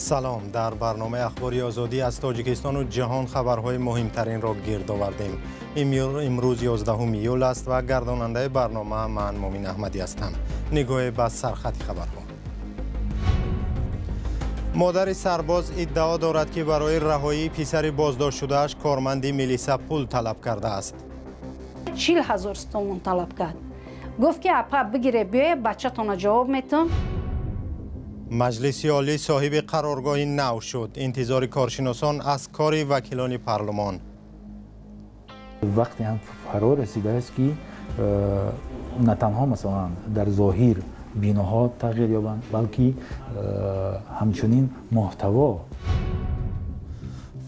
Салом. Дар барномаи Ахбори Озодӣ аз Тоҷикистону ҷаҳон хабарҳои муҳимтаринро гирд овардем. Имрӯз 11 июл аст ва гардонандаи барнома ман Мумин Аҳмадӣ ҳастам. Нигоҳе ба сархати хабарҳо. Модари сарбоз иддао дорад, ки барои раҳоии писари боздоштшудааш корманди милиса пул талаб кардааст. 40 000 сомон талаб кард. Гуфт, ки апа, бигире, биёе, бачатона ҷавоб метам. Маҷлиси Олӣ соҳиби қароргоҳи нав шуд. Интизори коршиносон аз кори вакилони парлумон. Вақте ҳам фаро расидааст, ки на танҳо, масалан, дар зоҳир биноҳо тағйир ёбанд, балки ҳамчунин муҳтаво.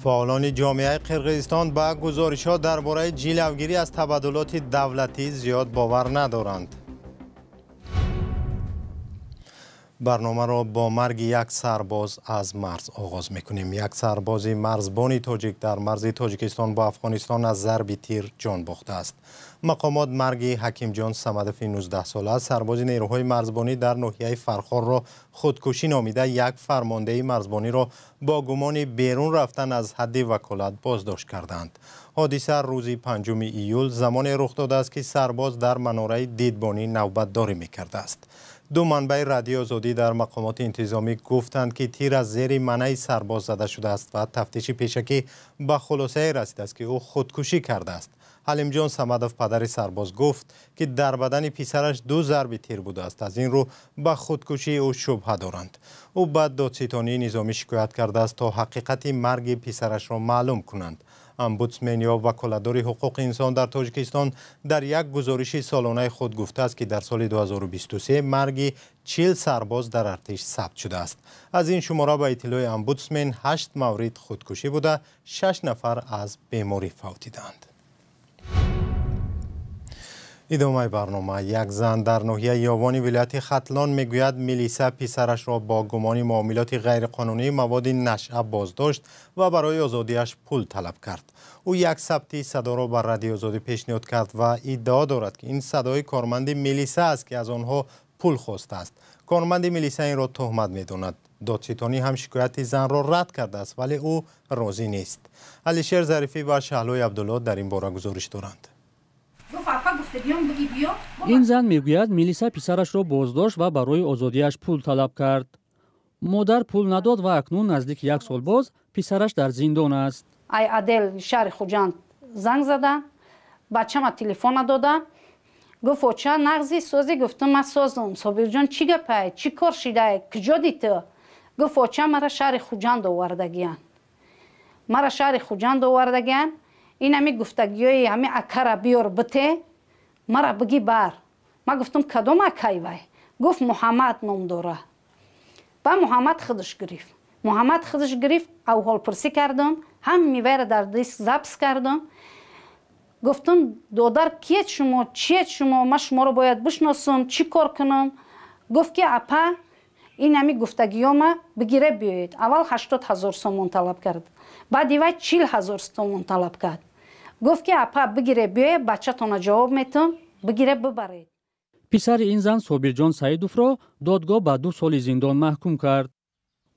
Фаъолони ҷомеаи Қирғизистон ба гузоришҳо дар бораи ҷилавгирӣ аз табаддулоти давлатӣ зиёд бовар надоранд. Барномаро бо марги як сарбоз аз марз оғоз мекунем. Як сарбози марзбони тоҷик дар марзи Тоҷикистон бо Афғонистон аз зарби тир ҷон бохтааст. Мақомот марги Ҳакимҷон Самадови 19-сола, сарбози нерӯҳои марзбонӣ дар ноҳияи Фархорро худкушӣ номида, як фармондеҳи марзбониро бо гумони берун рафтан аз ҳадди ваколат боздошт карданд. Ҳодиса рӯзи 5 июл замоне рух додааст, ки сарбоз дар манораи дидбонӣ навбатдорӣ мекардааст. Ду манбаи Радиои Озодӣ дар мақомоти интизомӣ гуфтанд, ки тир аз зери манаи сарбоз зада шудааст ва тафтиши пешакӣ ба хулосае расидааст, ки ӯ худкушӣ кардааст. Ҳалимҷон Самадов, падари сарбоз, гуфт, ки дар бадани писараш ду зарби тир будааст, аз ин рӯ ба худкушии ӯ шубҳа доранд. Ӯ ба додситонии низомӣ шикоят кардааст, то ҳақиқати марги писарашро маълум кунанд. Омбудсмен ё ваколатдори ҳуқуқи инсон дар Тоҷикистон дар як гузориши солонаи худ гуфтааст, ки дар соли 2023 марги 40 сарбоз дар артиш сабт шудааст. Аз ин шумора, ба иттилои омбудсмен, ҳашт маврид худкушӣ буда, шаш нафар аз беморӣ фавтиданд. Идомаи барнома. Як зан дар ноҳияи Ёвони вилояти Хатлон мегӯяд, милиса писарашро бо гумони муомилоти ғайриқонунии маводи нашъа боздошт ва барои озодиаш пул талаб кард. Ӯ як сабти садоро ба Радиои Озодӣ пешниҳод кард ва иддао дорад, ки ин садои корманди милиса аст, ки аз онҳо пул хостааст. Корманди милиса инро туҳмат медонад. Додситонӣ ҳам шикояти занро рад кардааст, вале ӯ розӣ нест. Алишер Зарифӣ ва Шаҳлои Абдулло дар ин бора гузориш доранд. Ин зан мегӯяд, милиса писарашро боздошт ва барои озодиаш пул талаб кард. Модар пул надод ва акнун наздики як сол боз писараш дар зиндон аст. Ай отдел шаҳри Хуҷанд занг зада, бачама телефона дода, гуфт: «Оча, нағзи, созӣ?» Гуфтам: «Ман созам, Собирҷон, чӣ гапай, чӣ кор шидай, куҷо диту?» Гуфт: «Оча, мара шаҳри Хуҷанд овардагиян, мара шаҳри Хуҷанд овардагиян. Ин ҳами гуфтагиёи ҳами акара биёр, бите, мара биги бар». Ман гуфтам: «Кадом акай вай?» Гуфт: «Муҳаммад ном дора». Ба Муҳаммад худаш гирифт, Муҳаммад худаш гирифт. Авҳолпурсӣ кардам, ҳами вайра дар диск запись кардам. Гуфтам: «Додар, киед шумо, чиед шумо? Ман шуморо бояд бишносам, чӣ кор кунам?» Гуфт, ки апа, ин ҳами гуфтагиёма бигире, биёед. Аввал 80 000 сомон талаб кард, баъди вай 40 000 сомон талаб кард. Гуфт, ки апа, бигире, биёе, бачатона ҷавоб метам, бигире, бибаред. Писари ин зан Собирҷон Саидовро додгоҳ ба 2 соли зиндон маҳкум кард.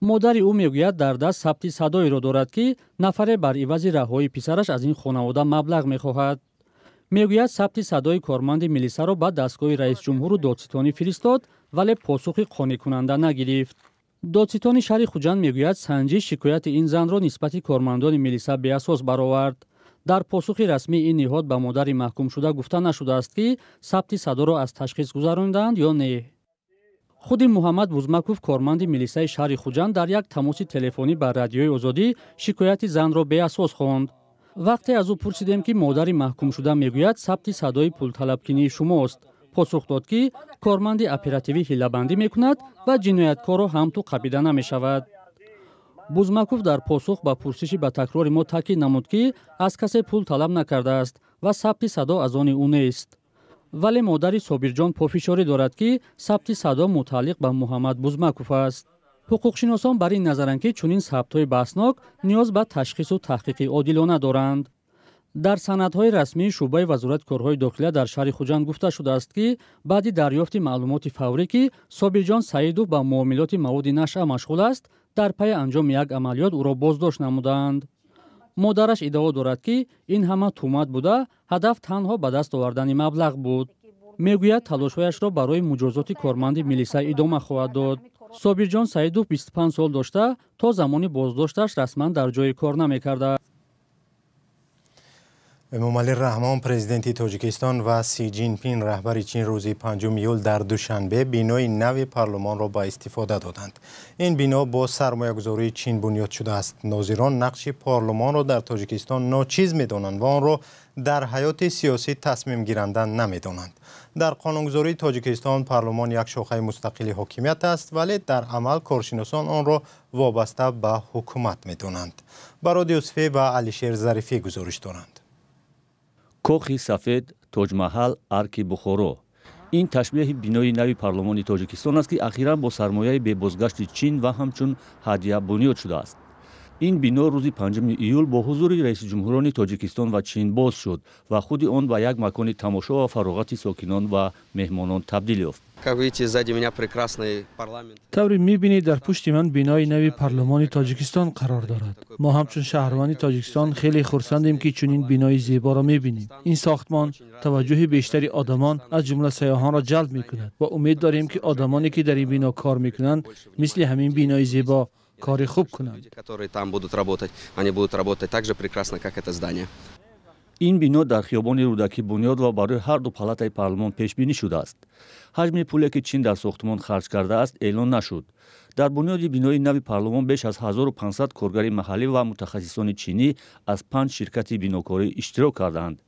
Модари ӯ мегӯяд, дар даст сабти садоеро дорад, ки нафаре бар ивази раҳоии писараш аз ин хонавода маблағ мехоҳад. Мегӯяд, сабти садои корманди милисаро ба дастгоҳи раисҷумҳуру додситонӣ фиристод, вале посухи қонеъкунанда нагирифт. Додситони шаҳри Хуҷанд мегӯяд, санҷиш шикояти ин занро нисбати кормандони милиса беасос баровард. Дар посухи расмии ин ниҳод ба модари маҳкумшуда гуфта нашудааст, ки сабти садоро аз ташхис гузаронидаанд ё не. Худи Муҳаммад Бузмаков, корманди милисаи шаҳри Хуҷанд, дар як тамоси телефонӣ ба Радиои Озодӣ шикояти занро беасос хонд. Вақте аз ӯ пурсидем, ки модари маҳкумшуда мегӯяд, сабти садои пулталабкунии шумост, посух дод, ки корманди оперативӣ ҳиллабандӣ мекунад ва ҷинояткорро ҳам ту қапида намешавад. Бузмаков дар посух ба пурсиши ба такрори мо таъкид намуд, ки аз касе пул талаб накардааст ва сабти садо аз они ӯ нест. Вале модари Собирҷон пофишорӣ дорад, ки сабти садо мутааллиқ ба Муҳаммад Бузмаков аст. Ҳуқуқшиносон бар ин назаранд, ки чунин сабтҳои баҳснок ниёз ба ташхису таҳқиқи одилона доранд. Дар санадҳои расмии шӯъбаи Вазорати корҳои дохила дар шаҳри Хуҷанд гуфта шудааст, ки баъди дарёфти маълумоти фаврӣ, ки Собирҷон Саидов ба муомилоти маводи нашъа машғул аст, Дар пайи анҷоми як амалиёт ӯро боздошт намудаанд. Модараш иддао дорад, ки ин ҳама тӯҳмат буда, ҳадаф танҳо ба даст овардани маблағ буд. Мегӯяд, талошҳояшро барои муҷозоти корманди милиса идома хоҳад дод. Собирҷон Саидов 25 сол дошта, то замони боздошташ расман дар ҷои кор намекарда. Эмомалӣ Раҳмон, президенти Тоҷикистон, ва Си Ҷинпин, раҳбари Чин, рӯзи 5 июл дар Душанбе бинои нави парлумонро ба истифода доданд. Ин бино бо сармоягузории Чин бунёд шудааст. Нозирон нақши парлумонро дар Тоҷикистон ночиз медонанд ва онро дар ҳаёти сиёсӣ тасмимгиранда намедонанд. Дар қонунгузории Тоҷикистон парлумон як шохаи мустақили ҳокимият аст, вале дар амал коршиносон онро вобаста ба ҳукумат медонанд. Барод Юсуфӣ ва Алишер Зарифӣ гузориш доранд. Кохи Сафед, Тоҷмаҳал, Арки Бухоро — ин ташбеҳи бинои нави парлумони Тоҷикистон аст, ки ахиран бо сармояи бебозгашти Чин ва ҳамчун ҳадя бунёд шудааст. Ин бино рӯзи 5 июл бо ҳузури раисиҷумҳурони Тоҷикистон ва Чин боз шуд ва худи он ба як макони тамошо ва фароғати сокинон ва меҳмонон табдил ёфт. Тавре мебинед, дар пушти ман бинои нави парлумони Тоҷикистон қарор дорад. Мо ҳамчун шаҳрванди Тоҷикистон хеле хурсандем, ки чунин бинои зеборо мебинем. Ин сохтмон таваҷҷӯҳи бештари одамон, аз ҷумла сайёҳонро ҷалб мекунад ва умед дорем, ки одамоне, ки дар ин бино кор мекунанд, мисли ҳамин бинои зебо кори хуб кунанд. Ин бино дар хиёбони Рӯдакӣ бунёд ва барои ҳар ду палатаи парлумон пешбинӣ шудааст. Ҳаҷми пуле, ки Чин дар сохтмон харҷ кардааст, эълон нашуд. Дар бунёди бинои нави парлумон беш аз 1500 коргари маҳаллӣ ва мутахассисони чинӣ аз панҷ ширкати бинокорӣ иштирок кардаанд.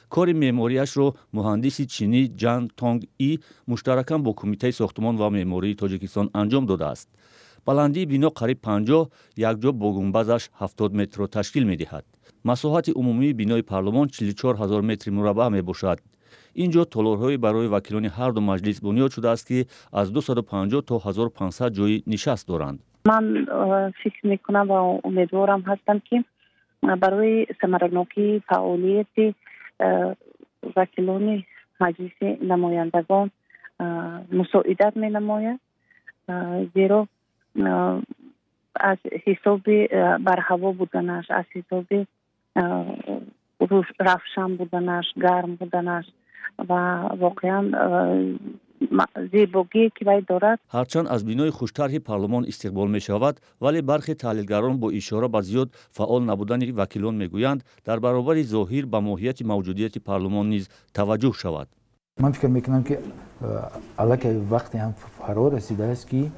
Кори меъмориашро муҳандиси чинӣ Ҷан Тонг И муштаракан бо Кумитаи сохтмон ва меъмории Тоҷикистон анҷом додааст. Баландии бино қариб 50, якҷо бо гунбазаш 70 метрро ташкил медиҳад. Масоҳати умумии бинои парлумон 44 ҳазор метри мураббаъ мебошад. Ин ҷо толорҳое барои вакилони ҳар ду маҷлис бунёд шудааст, ки аз 250 то 1500 ҷойи нишаст доранд. Ман фикр мекунам ва умедворам ҳастам, ки барои самаранокии фаъолияти вакилони Маҷлиси намояндагон мусоидат менамояд, зеро аз ҳисоби барҳаво буданаш, аз ҳисоби равшан буданаш, гарм буданаш ва воқеан зебогие, ки вай дорад. Ҳарчанд аз бинои хуштарҳи парлумон истиқбол мешавад, вале бархе таҳлилгарон бо ишора ба зиёд фаъол набудани вакилон мегӯянд, дар баробари зоҳир ба моҳияти мавҷудияти парлумон низ таваҷҷӯҳ шавад. Ман фикр мекунам, ки аллакай вақте ҳам фаро расидааст, ки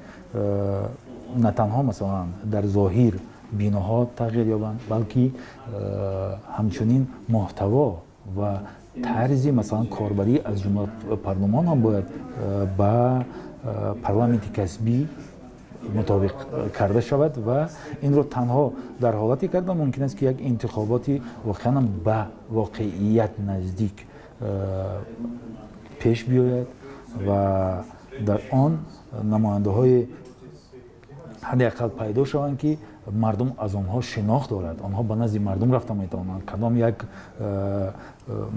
на танҳо, масалан, дар зоҳир биноҳо тағйир ёбанд, балки ҳамчунин муҳтаво ва тарзи, масалан, корбарӣ, аз ҷумла парлумон ҳам бояд ба парламенти касбӣ мутобиқ карда шавад ва инро танҳо дар ҳолате кардан мумкин аст, ки як интихоботи воқеан ба воқеият наздик пеш биёяд ва дар он намояндаҳои ҳадди ақал пайдо шаванд, ки мардум аз онҳо шинохт дорад, онҳо ба назди мардум рафта метавонанд, кадом як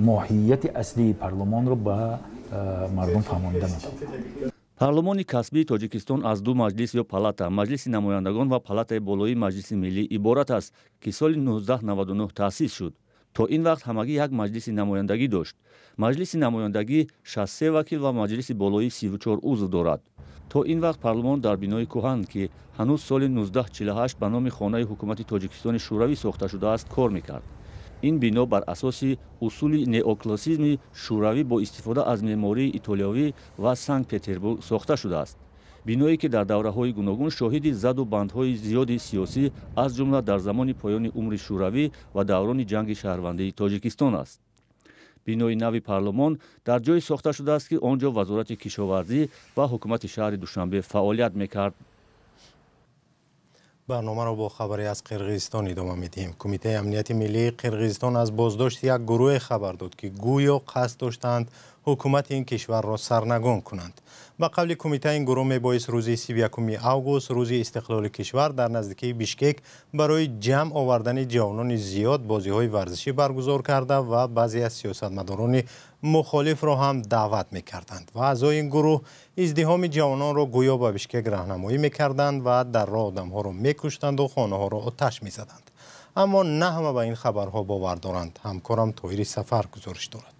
моҳияти аслии парлумонро ба мардум фаҳмонида метавонанд. Парлумони касбии Тоҷикистон аз ду маҷлис ё палата, Маҷлиси намояндагон ва палатаи болоии Маҷлиси миллӣ иборат аст, ки соли 1999 таъсис шуд. То ин вақт ҳамагӣ як маҷлиси намояндагӣ дошт. Маҷлиси намояндагӣ 63 вакил ва маҷлиси болоӣ 34 узв дорад. То ин вақт парлумон дар бинои кӯҳан, ки ҳанӯз соли 1948 ба номи хонаи ҳукумати Тоҷикистони Шӯравӣ сохта шудааст, кор мекард. Ин бино бар асоси усули неоклассизми шӯравӣ бо истифода аз меъмории итолиёвӣ ва Санкт Петербург сохта шудааст, биное ки дар давраҳои гуногун шоҳиди заду бандҳои зиёди сиёсӣ, аз ҷумла дар замони поёни умри Шӯравӣ ва даврони ҷанги шаҳрвандии Тоҷикистон аст. Бинои нави парлумон дар ҷое сохта шудааст, ки он ҷо Вазорати кишоварзӣ ва ҳукумати шаҳри Душанбе фаъолият мекард. Барномаро бо хабаре аз Қирғизистон идома медиҳем. Кумитаи амнияти миллии Қирғизистон аз боздошти як гурӯҳе хабар дод, ки гӯё қасд доштанд ҳукумати ин кишварро сарнагун кунанд. Ба қавли кумита, ин гурӯҳ мебоист рӯзи 31 август, рӯзи истиқлоли кишвар, дар наздикии Бишкек барои ҷамъ овардани ҷавонони зиёд бозиҳои варзишӣ баргузор карда ва баъзе аз сиёсатмадорони мухолифро ҳам даъват мекарданд. Ва аъзои ин гурӯҳ издиҳоми ҷавононро гӯё ба Бишкек раҳнамоӣ мекарданд ва дар роҳ одамҳоро мекуштанду хонаҳоро оташ мезаданд. Аммо на ҳама ба ин хабарҳо бовар доранд. Ҳамкорам Тоҳири Сафар гузориш дорад.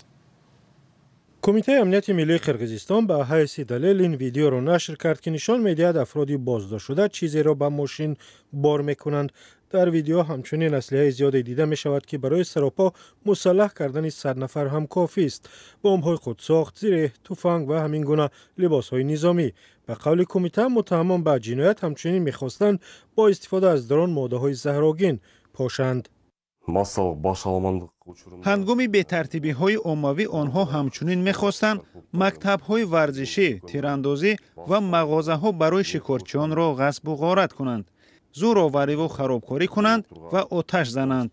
Кумитаи амнияти миллии Қирғизистон ба ҳайси далел ин видеоро нашр кард, ки нишон медиҳад афроди боздоштшуда чизеро ба мошин бор мекунанд. Дар видео ҳамчунин аслиҳаи зиёде дида мешавад, ки барои саропо мусаллаҳ кардани 100 нафар ҳам кофист. Бомбҳои худсохт, зиреҳ, туфанг ва ҳамин гуна либосҳои низомӣ. Ба қавли кумита, муттаҳамон ба ҷиноят ҳамчунин мехостанд бо истифода аз дрон моддаҳои заҳрогин пошанд. Ҳангоми бетартибиҳои оммавӣ онҳо ҳамчунин мехостанд мактабҳои варзишӣ, тирандозӣ ва мағозаҳо барои шикорчиёнро ғасбу ғорат кунанд, зӯровариву харобкорӣ кунанд ва оташ зананд.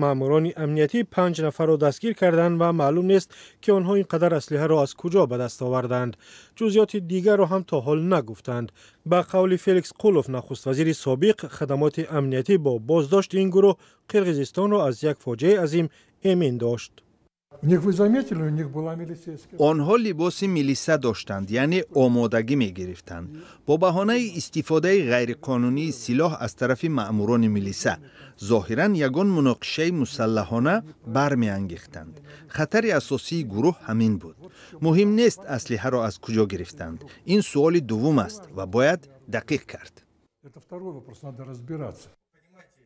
Маъмурони амниятӣ 5 нафарро дастгир карданд ва маълум нест, ки онҳо ин қадар аслиҳаро аз куҷо ба даст оварданд. Ҷузъиёти дигарро ҳам то ҳол нагуфтанд. Ба қавли Феликс Қулов, нахуствазири собиқ, хадамоти амниятӣ бо боздошти ин гурӯҳ Қирғизистонро аз як фоҷиаи азим эмин дошт. Онҳо либоси милиса доштанд, яъне омодагӣ мегирифтанд. Бо баҳонаи истифодаи ғайриқонунии силоҳ аз тарафи маъмурони милиса зоҳиран ягон муноқишаи мусаллаҳона бармеангехтанд. Хатари асосии гурӯҳ ҳамин буд. Муҳим нест аслиҳаро аз куҷо гирифтанд. Ин суоли дуввум аст ва бояд дақиқ кард.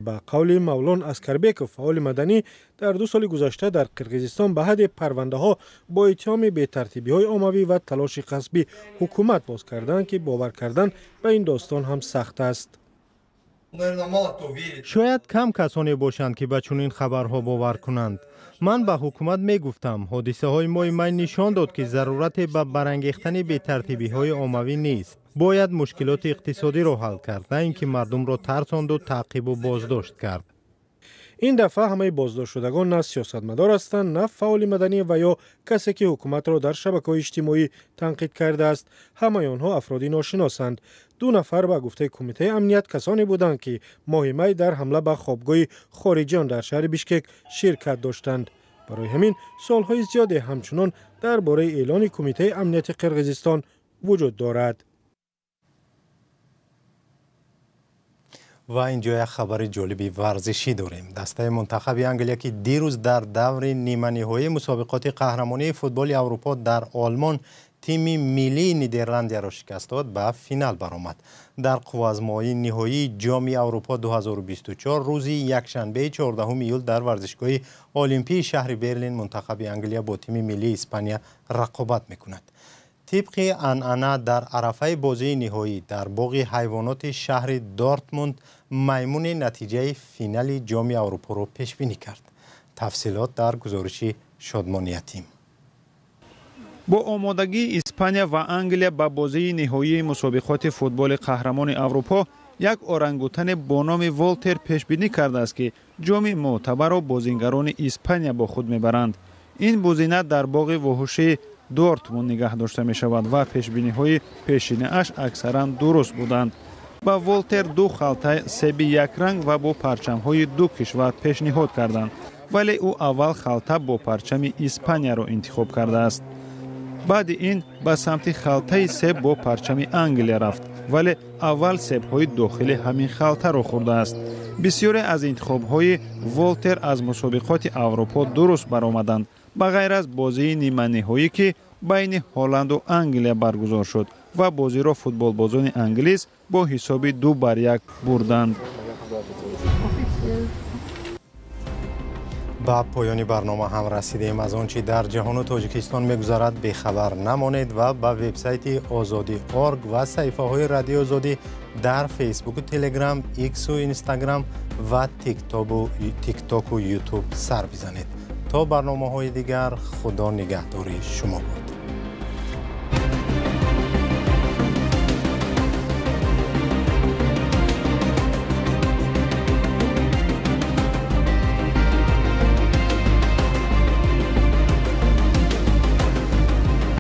Ба қавли Мавлон Аскарбеков, фаъоли маданӣ, дар 2 соли гузашта дар Қирғизистон ба ҳадди парвандаҳо бо иттиҳоми бетартибиҳои оммавӣ ва талоши қасби ҳукумат боз карданд, ки бовар кардан ба ин достон ҳам сахт аст. Шояд кам касоне бошанд, ки ба чунин хабарҳо бовар кунанд. Ман ба ҳукумат мегуфтам, ҳодисаҳои моҳи май нишон дод, ки зарурате ба барангехтани бетартибиҳои оммавӣ нест. Бояд мушкилоти иқтисодиро ҳал кард, на ин ки мардумро тарсонду таъқибу боздошт кард. Ин дафъа ҳамаи боздоштшудагон на сиёсатмадор ҳастанд, на фаъоли маданӣ ва ё касе, ки ҳукуматро дар шабакаҳои иҷтимоӣ танқид кардааст. Ҳамаи онҳо афроди ношиносанд. 2 нафар ба гуфтаи кумитаи амният касоне буданд, ки моҳи май дар ҳамла ба хобгоҳи хориҷиён дар шаҳри Бишкек ширкат доштанд. Барои ҳамин суолҳои зиёде ҳамчунон дар бораи эълони кумитаи амнияти Қирғизистон вуҷуд дорад. Ва инҷо як хабари ҷолиби варзишӣ дорем. Дастаи мунтахаби Англия, ки дирӯз дар даври ниманиҳоии мусобиқоти қаҳрамонии футболи Аврупо дар Олмон тими миллии Нидерландияро шикаст дод, ба финал баромад. Дар қувваазмоии ниҳоии Ҷоми Аврупо 2024 рӯзи якшанбеи 14 июл дар варзишгоҳи Олимпии шаҳри Берлин мунтахаби Англия бо тими миллии Испания рақобат мекунад. Тибқи анъана дар арафаи бозии ниҳоӣ дар боғи ҳайвоноти шаҳри Дортмунд маймуни натиҷаи финали Ҷоми Аврупоро пешбинӣ кард. Тафсилот дар гузориши Шодмони Ятим. Бо омодагии Испания ва Англия ба бозии ниҳоии мусобиқоти футболи қаҳрамони Аврупо як орангутане бо номи Волтер пешбинӣ кардааст, ки ҷоми мӯътабарро бозингарони Испания бо худ мебаранд. Ин бузина дар боғи вуҳушии Дортмунд нигаҳ дошта мешавад ва пешбиниҳои пешинааш аксаран дуруст буданд. Ба Волтер 2 халтаи себи якранг ва бо парчамҳои 2 кишвар пешниҳод карданд, вале ӯ аввал халта бо парчами Испанияро интихоб кардааст. Баъди ин ба самти халтаи себ бо парчами Англия рафт, вале аввал себҳои дохили ҳамин халтаро хӯрдааст. Бисёре аз интихобҳои Волтер аз мусобиқоти Аврупо дуруст баромаданд, ба ғайр аз бозии ниманиҳоӣ, ки байни Ҳолланду Англия баргузор шуд ва бозиро футболбозони англис бо ҳисоби 2-1 бурданд. Ба поёни барнома ҳам расидем. Аз он чи дар ҷаҳону Тоҷикистон мегузарад бехабар намонед ва ба вебсайти Озодӣ орг ва саҳифаҳои Радиои Озодӣ дар Фейсбуку, Телеграм, Иксу, Инстаграм ва Тиктоку, Ютуб сар бизанед. То барномаҳои дигар, Худо нигаҳдори шумо бод.